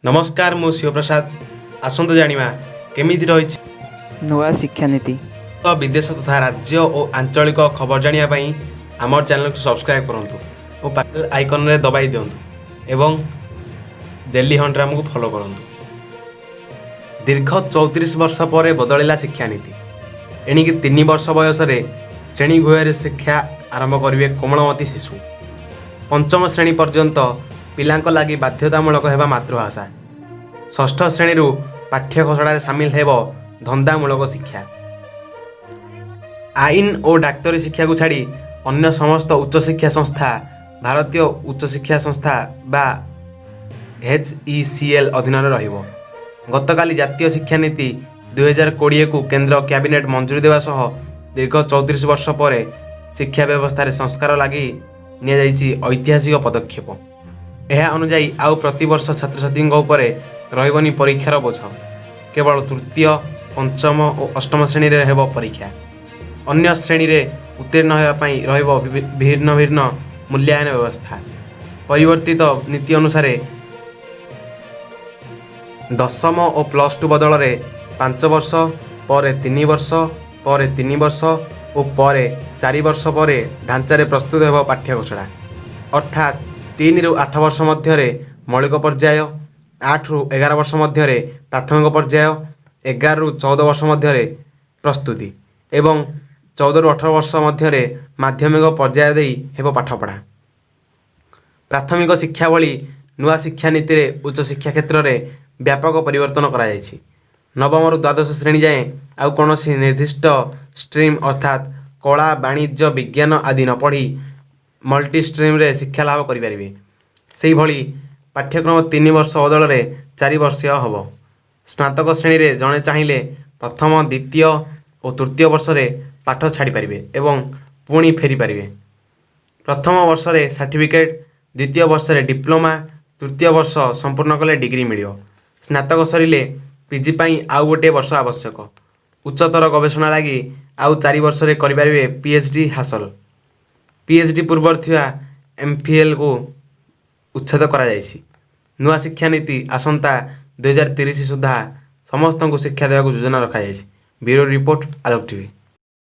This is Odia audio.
ନମସ୍କାର, ମୁଁ ଶିବପ୍ରସାଦ। ଆସନ୍ତୁ ଜାଣିବା କେମିତି ରହିଛି ନୂଆ ଶିକ୍ଷାନୀତି। ବିଦେଶ ତଥା ରାଜ୍ୟ ଓ ଆଞ୍ଚଳିକ ଖବର ଜାଣିବା ପାଇଁ ଆମର ଚ୍ୟାନେଲକୁ ସବସ୍କ୍ରାଇବ୍ କରନ୍ତୁ ଓ ବେଲ୍ ଆଇକନ୍ରେ ଦବାଇ ଦିଅନ୍ତୁ ଏବଂ ଡେଲି ହଣ୍ଟରେ ଆମକୁ ଫଲୋ କରନ୍ତୁ। ଦୀର୍ଘ 34 ବର୍ଷ ପରେ ବଦଳିଲା ଶିକ୍ଷାନୀତି। ଏଣିକି 3 ବର୍ଷ ବୟସରେ ଶ୍ରେଣୀ ଗୃହରେ ଶିକ୍ଷା ଆରମ୍ଭ କରିବେ କୋମଳମତି ଶିଶୁ। ପଞ୍ଚମ ଶ୍ରେଣୀ ପର୍ଯ୍ୟନ୍ତ ପିଲାଙ୍କ ଲାଗି ବାଧ୍ୟତାମୂଳକ ହେବ ମାତୃଭାଷା। ଷଷ୍ଠ ଶ୍ରେଣୀରୁ ପାଠ୍ୟ ଖସଡ଼ାରେ ସାମିଲ ହେବ ଧନ୍ଦାମୂଳକ ଶିକ୍ଷା। ଆଇନ ଓ ଡାକ୍ତରୀ ଶିକ୍ଷାକୁ ଛାଡ଼ି ଅନ୍ୟ ସମସ୍ତ ଉଚ୍ଚଶିକ୍ଷା ସଂସ୍ଥା ଭାରତୀୟ ଉଚ୍ଚଶିକ୍ଷା ସଂସ୍ଥା ବା ଏଚ୍.ଇ.ସି.ଏଲ୍ ଅଧୀନରେ ରହିବ। ଗତକାଲି ଜାତୀୟ ଶିକ୍ଷାନୀତି 2020କୁ କେନ୍ଦ୍ର କ୍ୟାବିନେଟ୍ ମଞ୍ଜୁରୀ ଦେବା ସହ ଦୀର୍ଘ 34 ବର୍ଷ ପରେ ଶିକ୍ଷା ବ୍ୟବସ୍ଥାରେ ସଂସ୍କାର ଲାଗି ନିଆଯାଇଛି ଐତିହାସିକ ପଦକ୍ଷେପ। ଏହା ଅନୁଯାୟୀ ଆଉ ପ୍ରତିବର୍ଷ ଛାତ୍ରଛାତ୍ରୀଙ୍କ ଉପରେ ରହିବନି ପରୀକ୍ଷାର ବୋଝ। କେବଳ ତୃତୀୟ, ପଞ୍ଚମ ଓ ଅଷ୍ଟମ ଶ୍ରେଣୀରେ ହେବ ପରୀକ୍ଷା। ଅନ୍ୟ ଶ୍ରେଣୀରେ ଉତ୍ତୀର୍ଣ୍ଣ ହେବା ପାଇଁ ରହିବ ଭିନ୍ନ ଭିନ୍ନ ମୂଲ୍ୟାୟନ ବ୍ୟବସ୍ଥା। ପରିବର୍ତ୍ତିତ ନୀତି ଅନୁସାରେ ଦଶମ ଓ ପ୍ଲସ୍ ଟୁ ବଦଳରେ 5 ବର୍ଷ ପରେ 3 ବର୍ଷ ପରେ 3 ବର୍ଷ ଓ ପରେ 4 ବର୍ଷ ପରେ ଢାଞ୍ଚାରେ ପ୍ରସ୍ତୁତ ହେବ ପାଠ୍ୟଖସଡ଼ା। ଅର୍ଥାତ୍ 3ରୁ 8 ବର୍ଷ ମଧ୍ୟରେ ମୌଳିକ ପର୍ଯ୍ୟାୟ, 8ରୁ 11 ବର୍ଷ ମଧ୍ୟରେ ପ୍ରାଥମିକ ପର୍ଯ୍ୟାୟ, 11ରୁ 14 ବର୍ଷ ମଧ୍ୟରେ ପ୍ରସ୍ତୁତି ଏବଂ 14ରୁ 18 ବର୍ଷ ମଧ୍ୟରେ ମାଧ୍ୟମିକ ପର୍ଯ୍ୟାୟ ଦେଇ ହେବ ପାଠପଢ଼ା। ପ୍ରାଥମିକ ଶିକ୍ଷା ଭଳି ନୂଆ ଶିକ୍ଷାନୀତିରେ ଉଚ୍ଚଶିକ୍ଷା କ୍ଷେତ୍ରରେ ବ୍ୟାପକ ପରିବର୍ତ୍ତନ କରାଯାଇଛି। ନବମରୁ ଦ୍ୱାଦଶ ଶ୍ରେଣୀ ଯାଏଁ ଆଉ କୌଣସି ନିର୍ଦ୍ଦିଷ୍ଟ ଷ୍ଟ୍ରିମ୍ ଅର୍ଥାତ୍ କଳା, ବାଣିଜ୍ୟ, ବିଜ୍ଞାନ ଆଦି ନ ପଢ଼ି ମଲ୍ଟି ଷ୍ଟ୍ରିମ୍ରେ ଶିକ୍ଷା ଲାଭ କରିପାରିବେ। ସେହିଭଳି ପାଠ୍ୟକ୍ରମ 3 ବର୍ଷ ବଦଳରେ 4 ବର୍ଷୀୟ ହେବ। ସ୍ନାତକ ଶ୍ରେଣୀରେ ଜଣେ ଚାହିଁଲେ ପ୍ରଥମ, ଦ୍ୱିତୀୟ ଓ ତୃତୀୟ ବର୍ଷରେ ପାଠ ଛାଡ଼ିପାରିବେ ଏବଂ ପୁଣି ଫେରିପାରିବେ। ପ୍ରଥମ ବର୍ଷରେ ସାର୍ଟିଫିକେଟ୍, ଦ୍ୱିତୀୟ ବର୍ଷରେ ଡିପ୍ଲୋମା, ତୃତୀୟ ବର୍ଷ ସମ୍ପୂର୍ଣ୍ଣ କଲେ ଡିଗ୍ରୀ ମିଳିବ। ସ୍ନାତକ ସରିଲେ ପିଜି ପାଇଁ ଆଉ ଗୋଟିଏ ବର୍ଷ ଆବଶ୍ୟକ। ଉଚ୍ଚତର ଗବେଷଣା ଲାଗି ଆଉ 4 ବର୍ଷରେ କରିପାରିବେ ପିଏଚ୍.ଡି ହାସଲ। ପିଏଚ୍.ଡି ପୂର୍ବରୁ ଥିବା ଏମ୍ଫିଲ୍କୁ ଉଚ୍ଛେଦ କରାଯାଇଛି। ନୂଆ ଶିକ୍ଷାନୀତି ଆସନ୍ତା 2030 ସୁଦ୍ଧା ସମସ୍ତଙ୍କୁ ଶିକ୍ଷା ଦେବାକୁ ଯୋଜନା ରଖାଯାଇଛି। ବ୍ୟୁରୋ ରିପୋର୍ଟ, ଆଲୋକ ଟିଭି।